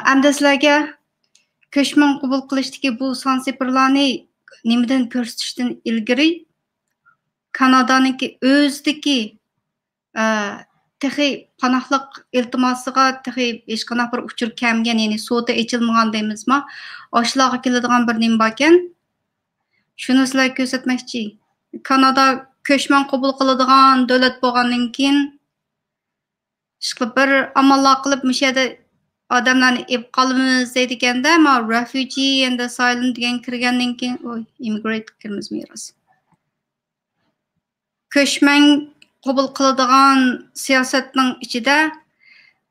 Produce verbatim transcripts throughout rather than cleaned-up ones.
ئەمدى سىلەرگە كۆچمەن قوبۇل قىلىشتىكى بۇ سان سىفىرلارنى نېمىدىن كۆرسىتىشتىن ئىلگىرى، كانادانىڭكى ئۆزىدىكى، ئە، تېخى پاناھلىق ئىلتىماسىغا تېخى ھېچقانداق بىر ئۇچۇر كەلمىگەن، يەنى سوتا ئېچىلمىغان دەيمىزما، ئاشۇلارغا كېلىدىغان بىر نېمە باركەن. شۇنى سىلەرگە كۆرسەتمەكچى. كانادا كۆچمەن قوبۇل قىلىدىغان دۆلەت بولغاندىن كېيىن، ئىشقىلىپ بىر ئاماللار قىلىپ مۇشۇ يەردە ئادەملەرنى ئېلىپ قالىمىز دەيدىكەندە، ما رېفۇجى ئەند ئەسايلۇم دېگەن كىرگەندىن كېيىن، ئوي، ئىممىگرېنت كىرمىزمۇ ياراس. كۆچمەن قوبۇل قىلىدىغان سىياسەتنىڭ ئىچىدە،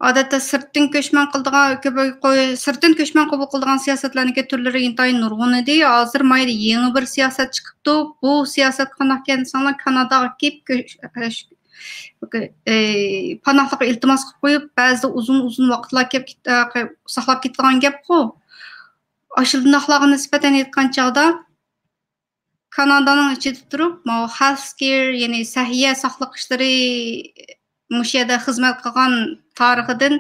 ئادەتتە سىرتتىن كۆچمەن قىلىدىغان، كۆپ-، قوي-، سىرتتىن كۆچمەن قوبۇل قىلىدىغان سىياسەتلەرنىڭكى تۈرلىرى ئىنتايىن نۇرغۇن ئىدى. ھازىر مايدا يېڭى بىر سىياسەت چىقىپتۇ. بۇ سىياسەت قانداقكەن دېسەڭلار، كاناداغا كېلىپ كۆ-، ئە، پاناھلىققا ئىلتىماس قىلىپ قويۇپ، بەزىدە ئۇزۇن-ئۇزۇن ۋاقىتلار كەپ كېت-، ئە، ساقلاپ كېتىدىغان گەپقۇ. ئاشۇنداقلارغا نىسبەتەن ئېيتقان چاغدا، كانادانىڭ ئىچىدە تۇرۇپ، ماۋۇ خېلسكېير، يەنى سەھىيە ساقلىق ئىشلىرى مۇشۇ يەردە خىزمەت قىلغان تارىخىدىن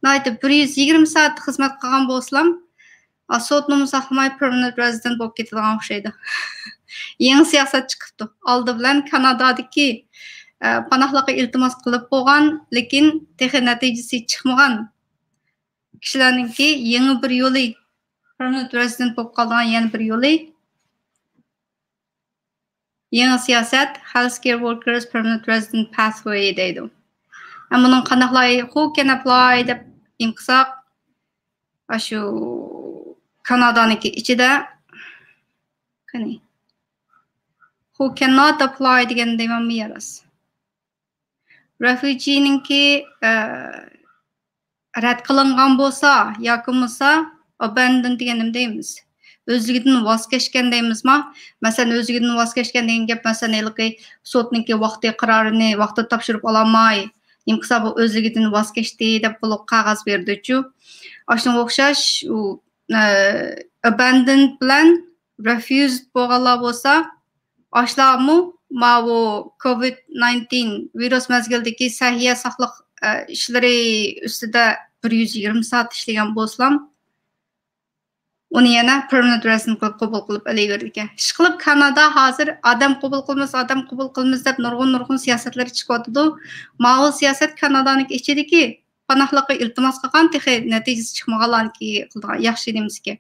ناھايىتى بىر يۈز يىگىرمە سائەت خىزمەت قىلغان بولسىلام، ئا، سوتنىمۇ ساقلىماي پېرمانېنت رېزىدېنت بولۇپ كېتىدىغان ئوخشايدۇ. يېڭى سىياسەت چىقىپتۇ. ئالدى بىلەن كانادادىكى، ئە، پاناھلىققا ئىلتىماس قىلىپ بولغان، لېكىن تېخى نەتىجىسى چىقمىغان كىشىلەرنىڭكى يېڭى بىر يولى، پېرمانېنت رېزىدېنت بولۇپ قالىدىغان يەنە بىر يولى، يېڭى سىياسەت، Healthcare Workers Permanent Resident Pathway دەيدۇ. ھەم بۇنىڭ قانداقلار، who can apply دەپ نېمە قىلساق، ئاشۇ كانادانىڭكى ئىچىدە، قېنى، who cannot apply دېگەن دەيمەنمۇ ياراس. رېفۇجىنىڭكى، ئە، رەت قىلىنغان بولسا ياكى بولمىسا ئاباندون دېگەن نېمە دەيمىز؟ ئۆزلۈكىدىن ۋاز كەچكەن دەيمىزما؟ مەسىلەن، ئۆزلۈكىدىن ۋاز كەچكەن دېگەن گەپ، مەسىلەن، ھېلىقى سوتنىڭكى ۋاقتى قارارىنى ۋاقتىدا تاپشۇرۇپ ئالالماي، نېمە قىلسا بۇ ئۆزلۈكىدىن ۋاز كەچتى دەپ بولۇپ قەغەز بېرىدۇچۇ. ئاشۇنىڭغا ئوخشاش، ئۇ، ئە، ئاباندون بىلەن رېفيۇزد بولغانلار بولسا، ئاشۇلارمۇ ماۋۇ كوۋىد نايىنتىن ۋىرۇس مەزگىلىدىكى سەھىيە ساقلىق، ئە، ئىشلىرى ئۈستىدە بىر يۈز يىگىرمە سائەت ئىشلىگەن بولسىلام، ئۇنى يەنە پېرمانېنت رېزىدېنت قىلىپ قوبۇل قىلىپ ئېلىۋېرىدىكەن. ئىشقىلىپ، كانادا ھازىر ئادەم قوبۇل قىلىمىز، ئادەم قوبۇل قىلىمىز دەپ نۇرغۇن، نۇرغۇن سىياسەتلەر چىقىۋاتىدۇ. ماۋۇ سىياسەت كانادانىڭكى ئىچىدىكى پاناھلىققا ئىلتىماس قىلغان، تېخى نەتىجىسى چىقمىغانلارنىڭكى قىلىدىغان ياخشى نېمىسىكەن.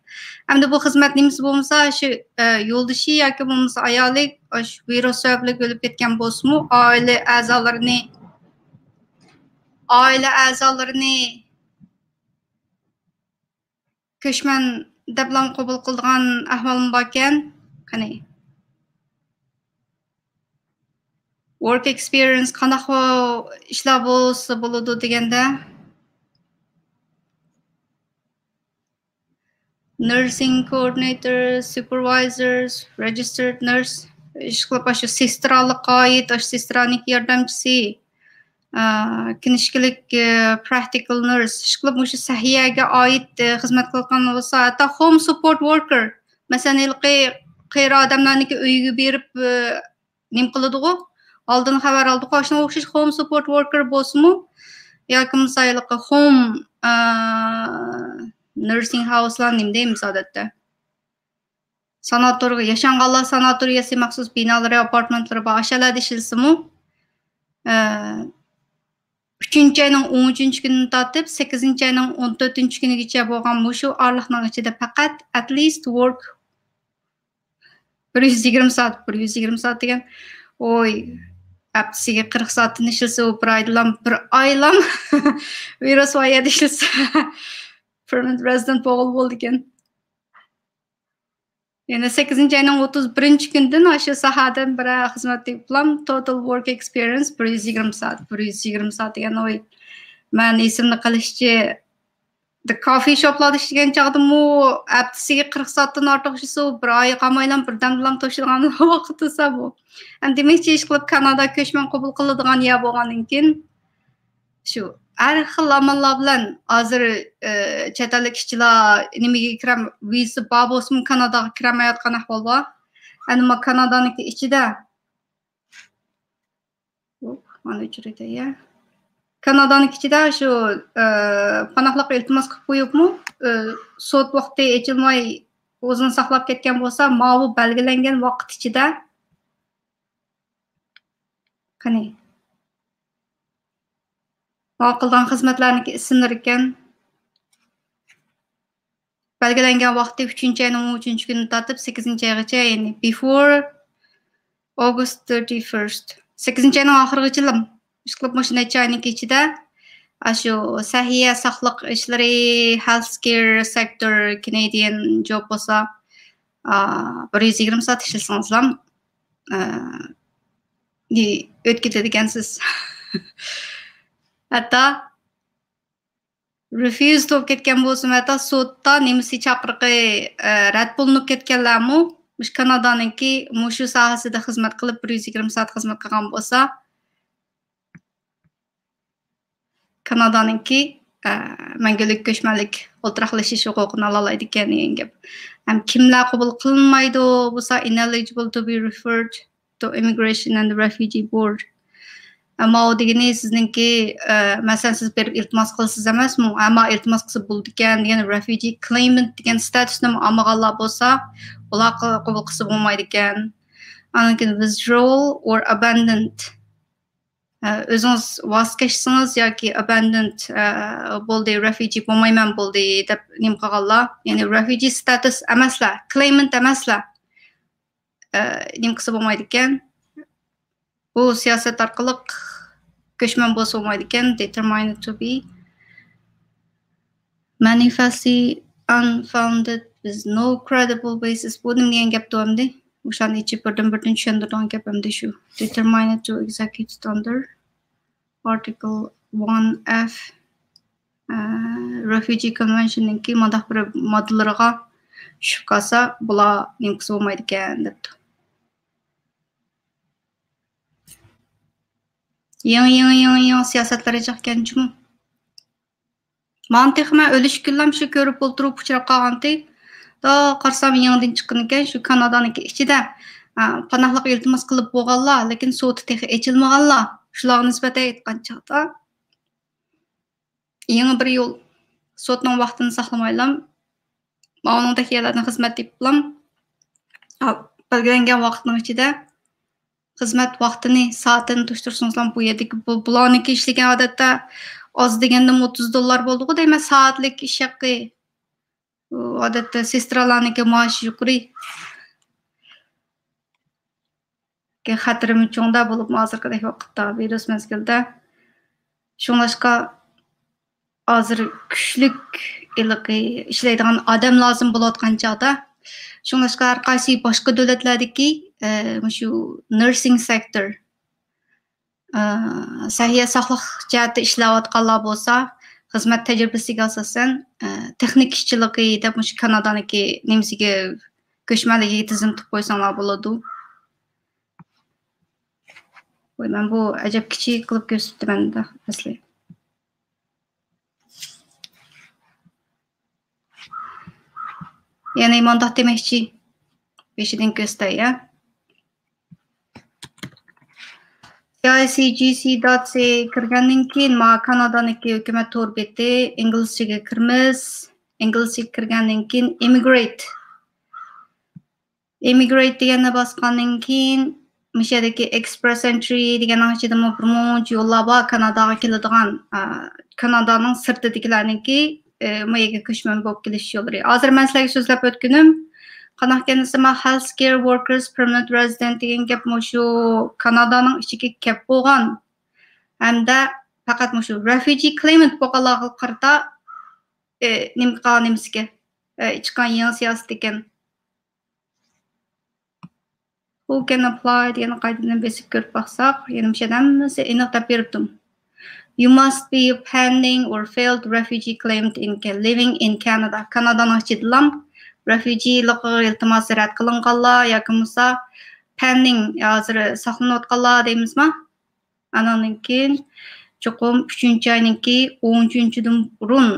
ئەمدى بۇ خىزمەت نېمىسى بولمىسا، شۇ، ئە، يولدىشى ياكى بولمىسا ئايالى، ئاشۇ ۋىرۇس سەۋەبلىك ئۆلۈپ كەتكەن بولسىمۇ، ئائىلە ئەزالىرىنى، ئائىلە ئەزالىرىنى كۆچمەن دەپلا قوبۇل قىلىدىغان ئەھۋالمۇ باركەن. قېنى، ۋورك ئېكسپېرىيەنس قانداق ئىشلار بولسا بولىدۇ دېگەندە، nursing coordinator, supervisors, registered nurse، ئىشقىلىپ ئاشۇ سېسترالىققا ئائىت، ئاشۇ سېسترانىڭكى ياردەمچىسى، ئا، كىنىشكىلىك، ئە، practical nurse، ئىشقىلىپ مۇشۇ سەھىيەگە ئائىت، ئە، خىزمەت قىلغان بولسا، ھەتتا home support worker، مەسىلەن، ھېلىقى قېرى ئادەملەرنىڭكى ئۆيىگە بېرىپ، ئە، نېمە قىلىدىغۇ؟ ئالدىن خەۋەر ئالىدىغۇ. شۇنىڭغا ئوخشاش home support worker بولسىمۇ، ياكى بولمىسا ھېلىقى home، ئە، nursing house لار نېمە دەيمىز ئادەتتە؟ ساناتورغا، ياشانغانلار ساناتورىيەسى مەخسۇس بىنالىرى، ئاپارتمېنتلىرى بار، ئاشۇ يەرلەردە ئىشلىسىمۇ، ئە، ئۈچىنچى ئاينىڭ ئون ئۈچىنچى كۈنىدىن تارتىپ سەككىزىنچى ئاينىڭ ئون تۆتىنچى كۈنىگىچە بولغان مۇشۇ ئارىلىقنىڭ ئىچىدە پەقەت at least work بىر يۈز يىگىرمە سائەت، بىر يۈز يىگىرمە سائەت دېگەن، ئوي، ھەپتىسىگە قىرىق سائەتتىن ئىشلىسە، ئۇ بىر ئايدىلام، بىر ئايلام ۋىرۇس بار يەردە ئىشلىسە، پېرمانېنت رېزىدېنت بولغىلى بولىدىكەن. يەنە سەككىزىنچى ئاينىڭ ئوتتۇز بىرىنچى كۈنىدىن ئاشۇ ساھەدىن بىرەر خىزمەت تېپىپلام، total work experience بىر يۈز يىگىرمە سائەت، بىر يۈز يىگىرمە سائەت دېگەن، ئوي، مەن ئېسىمدە قېلىشىچە، كافې شوپلاردا ئىشلىگەن چاغدىمۇ ھەپتىسىگە قىرىق سائەتتىن ئارتۇق ئىشلىسە، بىر ئاي قالمايلا بىردەمدىلا توشىدىغان ۋاقىت بولسا بۇ. ئەمدى دېمەكچى، ئىشقىلىپ كانادا كۆچمەن قوبۇل قىلىدىغان يەر بولغاندىن كېيىن، شۇ ھەر خىل ئاماللار بىلەن ھازىر، ئە، چەت ئەللىك ئىشچىلار نېمىگە كىرەم-، ۋىزىسى بار بولسىمۇ، كاناداغا كىرەلمەيۋاتقان ئەھۋال بار. ئەمما كانادانىڭكى ئىچىدە، مانا ئۆچۈرۈۋېتەي، يا. كانادانىڭ ئىچىدە شۇ، ئە، پاناھلىق ئىلتىماس قىلىپ قويۇپمۇ، ئە، سوت ۋاقتى ئېچىلماي ئۇزۇن ساقلاپ كەتكەن بولسا، ماۋۇ بەلگىلەنگەن ۋاقىت ئىچىدە، قېنى، ماۋۇ قىلىدىغان خىزمەتلەرنىڭكى ئىسىملىرى ئىكەن. بەلگىلەنگەن ۋاقتى ئۈچىنچى ئاينىڭ ئون ئۈچىنچى كۈنىدىن تارتىپ سەككىزىنچى ئايغىچە، يەنى before August thirty-first. سەككىزىنچى ئاينىڭ ئاخىرىغىچىلا. ئىشقىلىپ مۇشۇ نەچچە ئاينىڭكى ئىچىدە ئاشۇ سەھىيە ساقلىق ئىشلىرى، healthcare sector، Canadian job بولسا، ئا، بىر يۈز يىگىرمە سائەت ئىشلىسىڭىزلا، ئا، ئۆتكۈزىدىكەنسىز. ھەتتا refuse بولۇپ كەتكەن بولسىمۇ، ھەتتا سوتتا نېمىسى چاقىرىقى، ئە، رەت بولۇنۇپ كەتكەنلەرمۇ مۇشۇ كانادانىڭكى مۇشۇ ساھەسىدە خىزمەت قىلىپ، بىر يۈز يىگىرمە سائەت خىزمەت قىلغان بولسا، كانادانىڭكى، ئە، مەڭگۈلۈك كۆچمەنلىك ئولتۇراقلىشىش ھوقۇقىنى ئالالايدىكەن دېگەن گەپ. ھەم كىملەر قوبۇل قىلىنمايدۇ بولسا، ineligible to be referred to Immigration and Refugee Board. ئەمما ئۇ دېگىنى سىزنىڭكى، ئە، مەسىلەن، سىز بېرىپ ئىلتىماس قىلىسىز ئەمەسمۇ؟ ئەمما ئىلتىماس قىلسا بولىدىكەن دېگەن، refugee claimant دېگەن ستاتۇسنىمۇ ئالمىغانلار بولسا، ئۇلار ق-، قوبۇل قىلسا بولمايدىكەن. ئاندىن كېيىن withdrawal or abandoned. ئە، ئۆزىڭىز ۋاز كەچسىڭىز ياكى abandoned، ئە، بولدى، refugee بولمايمەن بولدى دەپ نېمە قىلغانلار، يەنى refugee ستاتۇس ئەمەسلەر، claimant ئەمەسلەر. ئە، نېمە قىلسا بولمايدىكەن؟ بۇ سىياسەت ئارقىلىق كۆچمەن بولسا بولمايدىكەن. Determined to be manifestly unfounded with no credible basis. بۇ نېمە دېگەن گەپتۇ ئەمدى؟ مۇشۇنى ئېچىپ بىردىن-بىردىن چۈشەندۈرىدىغان گەپ ئەمدى شۇ. Determined to execute under Article one F، ئە، Refugee Convention نىڭكى مۇنداق بىر ماددىلىرىغا چۈشۈپ قالسا، بۇلار نېمە قىلسا بولمايدىكەن دەپتۇ. يېڭى، يېڭى، يېڭى، يېڭى سىياسەتلەر جىقكەن جۇمۇ. مانا تېخى مەن ئۆلۈش كۈنلەم شۇ كۆرۈپ ئولتۇرۇپ ئۇچراپ قالغانتى. دا قارىسام يېڭىدىن چىققىنىكەن شۇ كانادانىڭكى ئىچىدە، ئا، پاناھلىق ئىلتىماس قىلىپ بولغانلار، لېكىن سوتى تېخى ئېچىلمىغانلار. شۇلارغا نىسبەتەن ئېيتقان چاغدا، يېڭى بىر يول، سوتنىڭ ۋاقتىنى ساقلىمايلام، ماۋۇنىڭدەك يەرلەردىن خىزمەت تېپىپلام، ئا، بەلگىلەنگەن ۋاقىتنىڭ ئىچىدە خىزمەت ۋاقتىنى، سائىتىنى توشتۇرسىڭىزلا بۇ يەردىكى بۇ، بۇلارنىڭكى ئىشلىگەن ئادەتتە ئاز دېگەندىمۇ ئوتتۇز دوللار بولىدىغۇ دەيمەن، سائەتلىك ئىش ھەققى. ئادەتتە سېسترالارنىڭكى مائاشى يۇقىرى. خەتىرىمۇ چوڭدا بولۇپمۇ ھازىرقىدەك ۋاقىتتا، ۋىرۇس مەزگىلىدە. شۇڭلاشقا ھازىر كۈچلۈك ھېلىقى ئىشلەيدىغان ئادەم لازىم بولۇۋاتقان چاغدا. شۇڭلاشقا ھەر قايسى باشقا دۆلەتلەردىكى، ئە، مۇشۇ nursing sector، ئە، سەھىيە ساقلىق جەھەتتە ئىشلەۋاتقانلار بولسا، خىزمەت تەجرىبىسىگە ئاساسەن، ئە، تېخنىك ئىشچىلىقى دەپ مۇشۇ كانادانىڭكى نېمىسىگە، كۆچمەنلىكىگە تىزىملىتىپ قويساڭلار بولىدۇ. ۋوي، مەن بۇ ئەجەب كىچىك قىلىپ كۆرسىتىپتىمەن ئەسلى. يەنى مۇنداق دېمەكچى، بېشىدىن كۆرسىتەي، يا. C I C G C dot C A كىرگەندىن كېيىن، مانا كانادانىڭكى ھۆكۈمەت تور بېتى، ئىنگلىزچىگە كىرىمىز. ئىنگلىزچىگە كىرگەندىن كېيىن، immigrate. Immigrate دېگەننى باسقاندىن كېيىن، مۇشۇ يەردىكى Express Entry دېگەننىڭ ئىچىدىمۇ بىر مۇنچە يوللار بار، كاناداغا كېلىدىغان، ئا، كانادانىڭ سىرتىدىكىلەرنىڭكى، ئە، مۇ يەرگە كۆچمەن بولۇپ كېلىش يوللىرى. ھازىر مەن سىلەرگە سۆزلەپ ئۆتكىنىم، قانداق ئىكەن دېسە، مانا healthcare workers، permanent resident دېگەن گەپ مۇشۇ كانادانىڭ ئىچىگە كەپ بولغان ھەمدە پەقەت مۇشۇ refugee claimant بولغانلارغا قارىتا، ئە، نېمە قىلغان نېمىسىگە، ئە، چىققان يېڭى سىياسىتى ئىكەن. Who can apply دېگەننى قايتىدىن بېسىپ كۆرۈپ باقساق، يەنە مۇشۇ يەردە ھەممىسى ئېنىق دەپ بېرىپتۇ. You must be a pending or failed refugee claimant in Ca-، living in Canada. كانادانىڭ ئىچىدىلا رېفۇجىلىقىغا ئىلتىماسى رەت قىلىنغانلار ياكى بولمىسا pending، ھازىر ساقلىنىۋاتقانلار دەيمىزما؟ ئانىڭدىن كېيىن چوقۇم ئۈچىنچى ئاينىڭكى ئون ئۈچىنچىدىن بۇرۇن،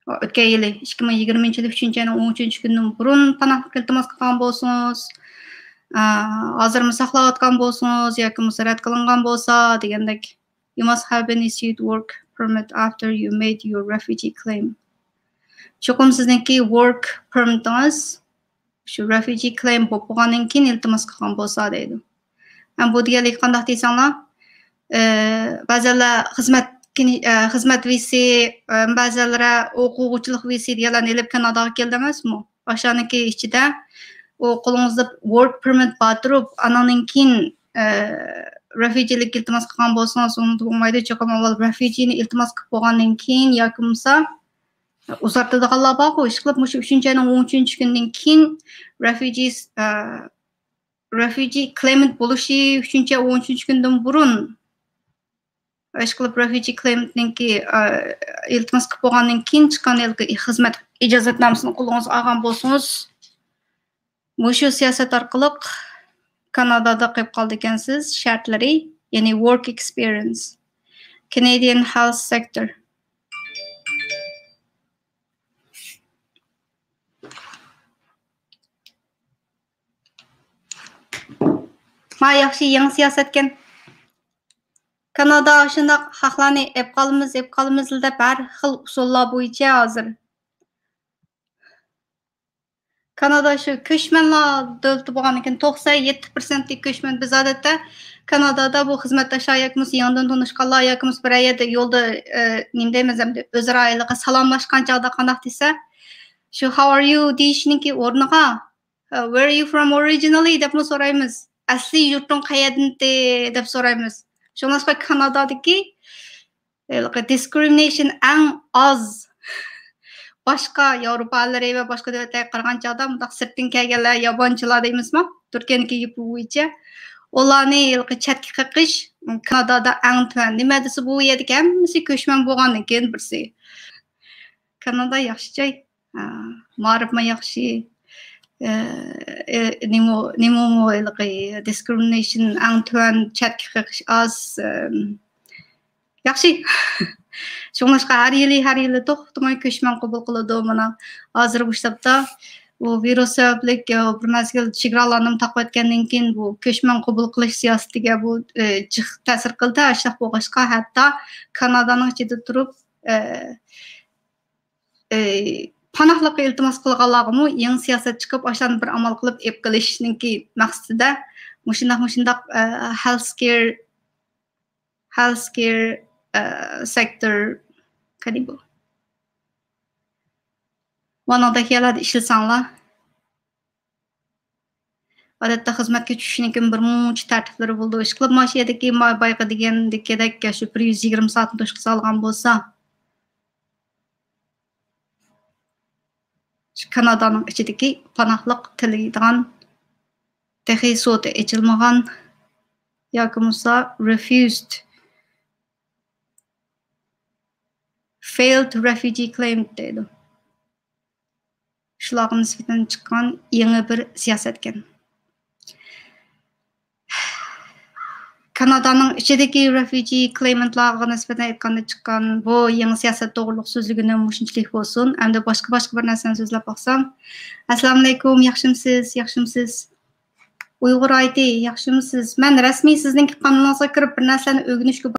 ئۆتكەن يىلى ئىككى مىڭ يىگىرمىنچى يىلى ئۈچىنچى ئاينىڭ ئون ئۈچىنچى كۈنىدىن بۇرۇن پاناھلىق ئىلتىماس قىلغان بولسىڭىز، ئا، ھازىرمۇ ساقلاۋاتقان بولسىڭىز ياكى بولمىسا رەت قىلىنغان بولسا دېگەندەك، You must have been issued work permit after you made your refugee claim. چوقۇم سىزنىڭكى ۋورك پېرمىتىڭىز شۇ رېفۇجى كلېيم بولۇپ بولغاندىن كېيىن ئىلتىماس قىلغان بولسا دەيدۇ. ھەم بۇ دېگەنلىك قانداق دېسەڭلار، ئە، بەزەنلەر خىزمەت، ئە، خىزمەت ۋىزىسى، ئە، بەزەنلەر ئوقۇغۇچىلىق ۋىزىسى دېگەنلەرنى ئېلىپ كاناداغا كېلىدۇ ئەمەسمۇ؟ ئاشۇنىڭكى ئىچىدە ئۇ قولىڭىزدا ۋورك پېرمىت بار تۇرۇپ، ئانىڭدىن كېيىن، ئە، رېفۇجىلىك ئىلتىماس قىلغان بولسىڭىز، ئۇنىڭدا بولمايدۇ. چوقۇم ئاۋۋال رېفۇجىنى ئىلتىماس قىلىپ بولغاندىن كېيىن ياكى بولمىسا ئۇزارتىدىغانلار بارغۇ، ئىشقىلىپ مۇشۇ ئۈچىنچى ئاينىڭ ئون ئۈچىنچى كۈنىدىن كېيىن رېفۇجىس، ئە، رېفۇجى كلېيمېنت بولۇشى ئۈچىنچى ئاي ئون ئۈچىنچى كۈندىن بۇرۇن، ئىشقىلىپ رېفۇجى كلېيمېنتنىڭكى، ئە، ئىلتىماس قىلىپ بولغاندىن كېيىن چىققان ھېلىقى خىزمەت ئىجازەتنامىسىنى قولىڭىزغا ئالغان بولسىڭىز، مۇشۇ سىياسەت ئارقىلىق كانادادا قېلىپ قالىدىكەنسىز، شەرتلىرى، يەنى ۋورك ئېكسپېرىيەنس، كېنېدىيەن ھېلت سېكتور. ما ياخشى يېڭى سىياسەتكەن. كانادا شۇنداق ھەقلەرنى ئېپ قالىمىز، ئېپ قالىمىز دەپ ھەر خىل ئۇسۇللار بويىچە ھازىر. كانادا شۇ كۆچمەنلەر دۆلىتى بولغاندىكىن، توقسان يەتتە پىرسەنتلىك كۆچمەن. بىز ئادەتتە كانادادا بۇ خىزمەتداشلار ياكى بولمىسا يېڭىدىن تونۇشقانلار ياكى بولمىسا بىرەر يەردە يولدا، ئە، نېمە دەيمىز ئەمدى، ئۆزئارا ھېلىقى سالاملاشقان چاغدا قانداق دېسە، شۇ How are you دېيىشنىڭكى ئورنىغا، ئە، Where are you from originally دەپمۇ سورايمىز. ئەسلى يۇرتۇڭ قەيەردىنتى دەپ سورايمىز. شۇڭلاشقا كانادادىكى ھېلىقى دىسكرىمىنېيشن ئەڭ ئاز. باشقا ياۋروپا ئەللىرى ۋە باشقا دۆلەتلەرگە قارىغان چاغدا مۇنداق سىرتتىن كەلگەنلەر، يابانچىلار دەيمىزما، تۈركىيەنىڭكى گېپى بويىچە، ئۇلارنى ھېلىقى چەتكە قېقىش كانادادا ئەڭ تۆۋەن. نېمە دېسە، بۇ يەردىكى ھەممىسى كۆچمەن بولغاندىن كېيىن بىرسى. كانادا ياخشى جاي. ئە، مائارىپمۇ ياخشى. ئە، ئە، نېمە، نېمىمۇ ھېلىقى دىسكرىمىنېيشن ئەڭ تۆۋەن، چەتكە قېقىش ئاز. ئە، ياخشى. شۇڭلاشقا ھەر يىلى، ھەر يىلى توختىماي كۆچمەن قوبۇل قىلىدۇ. مانا ھازىر بۇ شتابتا بۇ ۋىرۇس سەۋەبلىك، ئە، بىر مەزگىل چېگرالارنىمۇ تاقىۋەتكەندىن كېيىن بۇ كۆچمەن قوبۇل قىلىش سىياسىتىگە بۇ، ئە، جىق تەسىر قىلدى. ئاشۇنداق بولغاچقا ھەتتا كانادانىڭ ئىچىدە تۇرۇپ، ئە، ئى، پاناھلىققا ئىلتىماس قىلغانلارغىمۇ يېڭى سىياسەت چىقىپ، ئاشۇلارنى بىر ئامال قىلىپ ئېلىپ قېلىشنىڭكى مەقسىتىدە مۇشۇنداق، مۇشۇنداق، ئە، ھېلسكېير، ھېلسكېير، ئە، سېكتور قېنى بۇ؟ مانىڭدەك يەرلەردە ئىشلىسەڭلار. ئادەتتە خىزمەتكە چۈشۈشنىڭكى بىر مۇنچە تەرتىپلىرى بولىدۇ. ئىشقىلىپ، مانا شۇ يەردىكى ما-، بايىقى دېگەندىكىدەك، شۇ بىر يۈز يىگىرمە سائەتنى توشقا سالغان بولسا، شۇ كانادانىڭ ئىچىدىكى پاناھلىق تىلەيدىغان، تېخى سوتى ئېچىلمىغان ياكى بولمىسا refused، failed refugee claim دەيدۇ. شۇلارغا نىسبەتەن چىققان يېڭى بىر سىياسەتكەن. كانادانىڭ ئىچىدىكى رېفۇجى كلېيمېنتلارغا نىسبەتەن ئېيتقاندا چىققان بۇ يېڭى سىياسەت توغرۇلۇق سۆزلىگىنىم مۇشۇنچىلىك بولسۇن. ئەمدى باشقا، باشقا بىر نەرسىنى سۆزلەپ باقسام. ئەسسالامۇئەلەيكۇم، ياخشىمسىز؟ ياخشىمسىز؟ ئۇيغۇر ئايتى، ياخشىمسىز؟ مەن رەسمىي سىزنىڭكى قانىلىڭىزغا كىرىپ بىر نەرسىلەرنى ئۆگىنىشكە